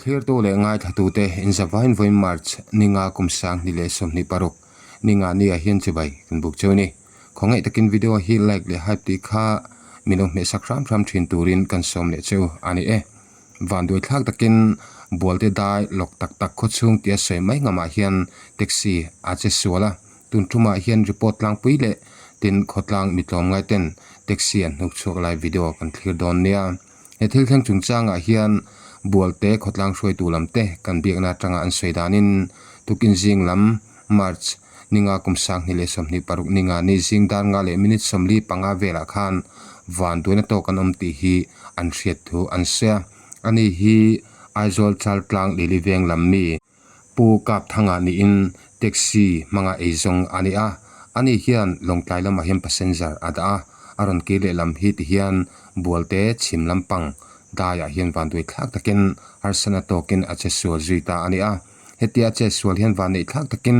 Thlirtu leh ngaithlatute inzavain vawiin March ninga kum sanghnih leh 26 ninga ni ah hian chibai kan buk cheu a ni. Khawngaih takin video hi like leh hype tih kha min lo hmehsak hram hram thin turin kan sawm leh cheu a ni e. Vanduai thlak takin Bualte dai lawk tak tak khawchhung tia sawi mai ngamah hian taxi a che sual a, tun tumah hian report tlangpui leh tin khawtlang mi tlawmngai ten taxi an hnuk chhuak lai video kan thlir dawn nia. He thil thleng chungchangah hian Bualte khawtlang hruaitu lam te kan biakna atanga an sawi danin tukin zing lam March ninga kum 2026 ninga ni zing dar nga leh minute 45 velah khan vanduaina tawk an awm tih hi an hriat thu an sawi a. Ani hi Aizawl Chaltlang Lili Veng lam mi Pu Kapthanga niin taxi hmanga eizawng a ni a. Ani hian Lawngtlai lamah hian passenger a dah a, a rawn kir leh lam hi tihian Bualte chhim lampang daiah hian vanduai thlak takin harsatna tawkin a che sual zui ta a ni a. Hetia a chetsual hian vanneih thlak takin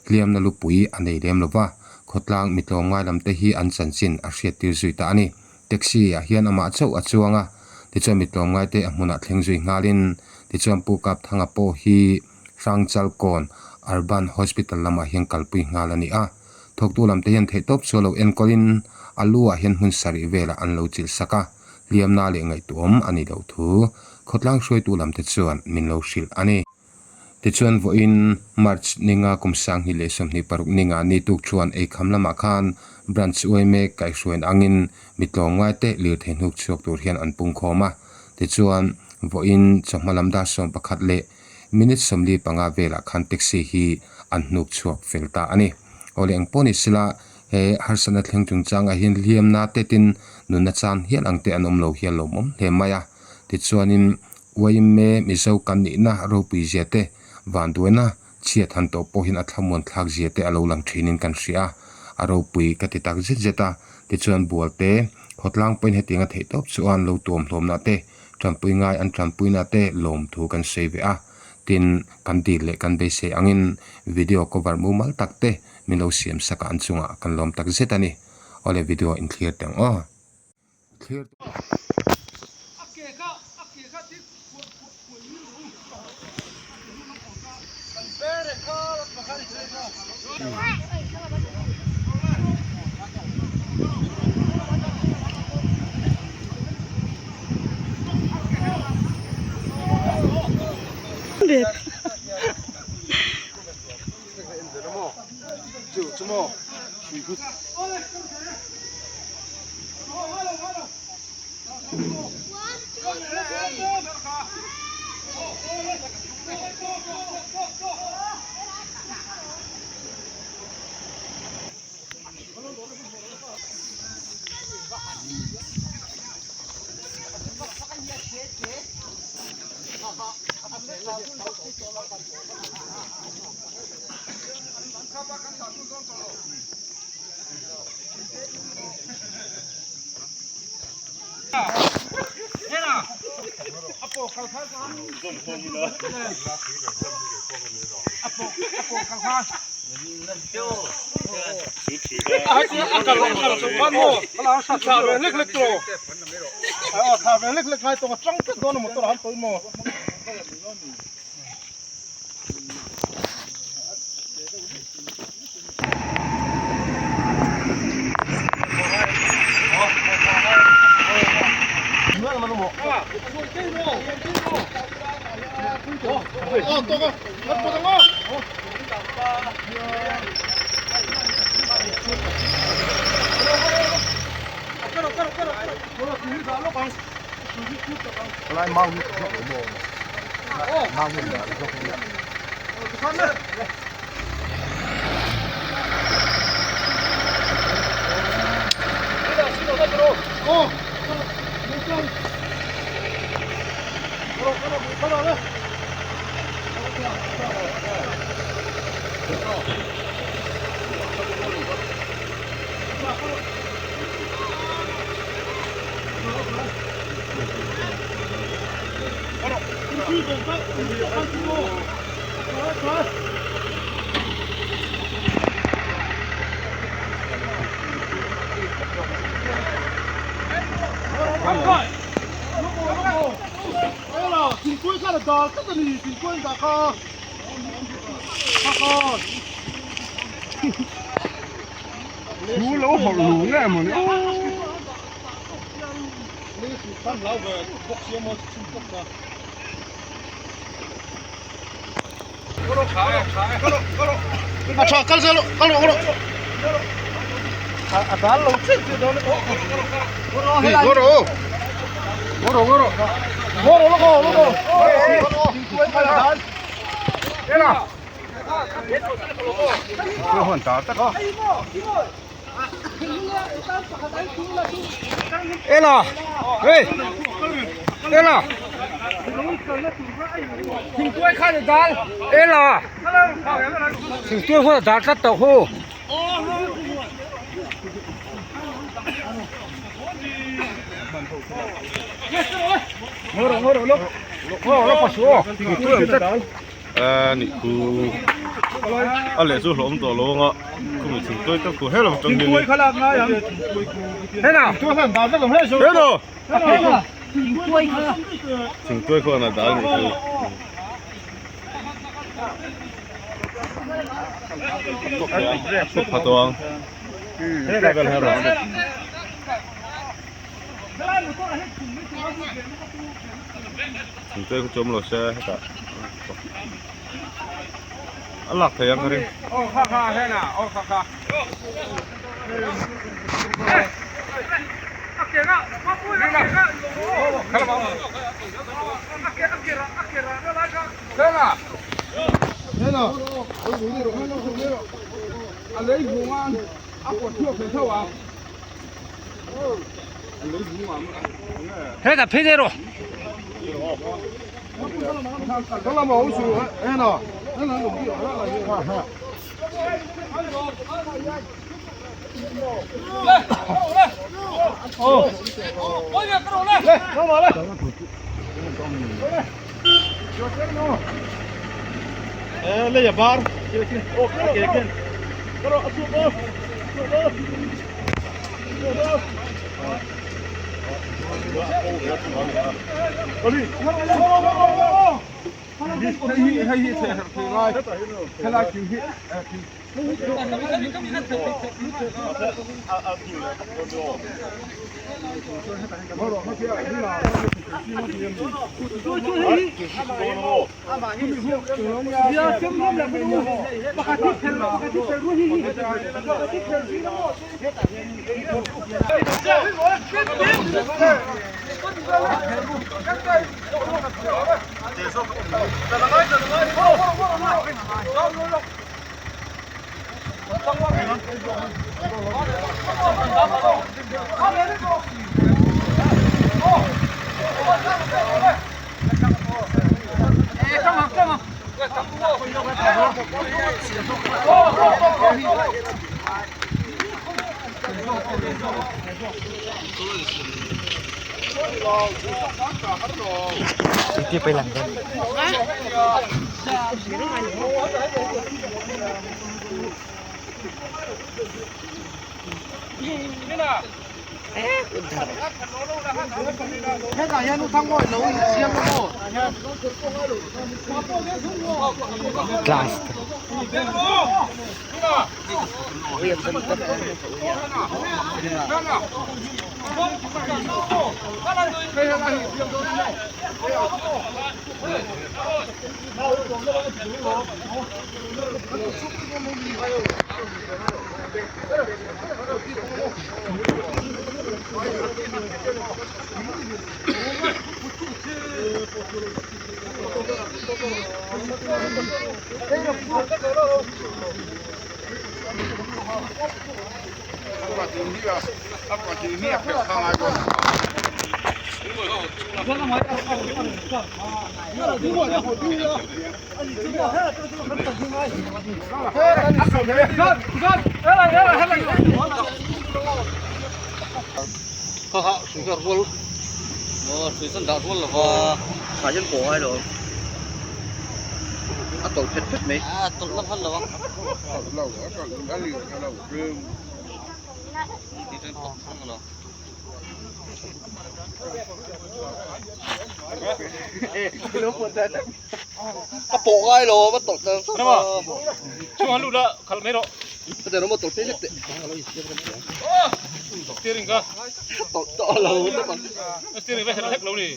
hliamna lupui a nei lem lo va, khawtlang mi tlawmngai lam te hi an chanchin a hriattir zui ta a ni. Taxi ah hian amah chauh a chuang a, tichuan mi tlawmngai te a hmunah thleng zui nghalin tichuan Pu Kapthanga pawh hi Hrangchalkawn Urban Hospital lamah hian kalpui nghal a ni a. Thawktu lam te hian theihtawp chu a lo enkawlin a lu ah hian hmun sarih velah an lo chilh sak a, hliamna leh ngaihtuahawm a nih loh thu khawtlang hruaitu lam te chuan min lo hrilh a ni. Tichuan vawiin March ninga kum 2026 ninga ni tuk chuan eikham lamah khan Branch uaime kaihhruain angin mi tlawmngai te lirthei hnuk chhuak tur hian an pungkhawm a. Tichuan vawiin chawhma lam dar 11 leh minute 45 velah khan taxi hi an hnuk chhuak fel ta a ni. Aw leh engpawh ni sela he harsatna thleng chungchangah hian hliamna te tin nunna chan hial ang te an awm lo hian lawmawm hle mai a. Tichuanin uaime Mizo kan nihna ropui zia te vanduaina chhiat han tawh pawh hian a thlamuan thlak zia te a lo lang thinin kan hria a, a ropui ka ti tak zet zet a. Tichuan Bualte khawtlang pawhin hetianga theihtawp chuan lo tuam hlawmna te tanpui ngai an tanpuina te lawmthu kan sawi ve a. Tin, kan dil leh kan beisei angin video cover mumal tak te min lo siam sak a an chungah kan lawm tak zet a ni. Awle video in thlir teh ang aw. Thlir dal tlat a ni thingtuai dah kha kha Thu lo hawrh lu nge maw ni aw. A tha kal zel kal rawh kal rawh a dal lo chiah chiah dawn Ni ngaw rawh aw. Ngaw rawh ngaw rawh. Ngaw rawh lawk aw lawk aw. Ela. Thu huan ta tak a. Ela. Hey. Ela. Thingtuai kha ni dal. Ela. Thingtuai huan a dal tlat tawh khu. Ngaw rawh ngaw rawh lawk. Ngaw rawh lawk pasu aw. Thingtuai awm tlat. A nih khu a leh chu hlawm tawh lo anga khumi thing tawi tak khu hello tang hian hello thing tuai khuan a dal nih khu a pha tawh ang helai vel hian rawn thing tuai khu chu awm lo se hetah a lak thei ang ka ring. Hetah phei daih rawh. A pawh ngai lo a tawlh ta sawt a. Chhung an lut a khalh mai rawh. A ten awm a tawlh phei lek teh. Steering ka. Tawlh tawh lo tawp ang. Steering va herh hlek lo ni.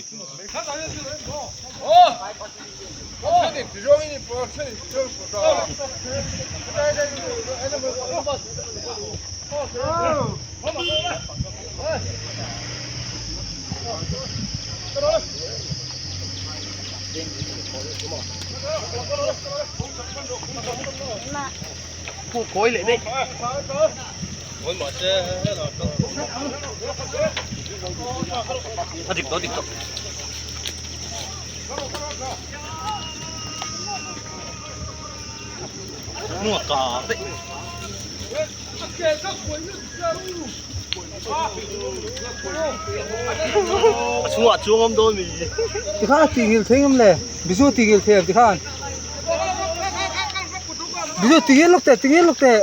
Kawi leh daih. A dik tawh a dik tawh. Hnung a kar daih. A chhungah chuang awm dawn mi. Tikhan a tih ngil thei ngam le bizu tih ngil thei ang tikhan bizu ti ngil lawk teh ti ngil lawk teh.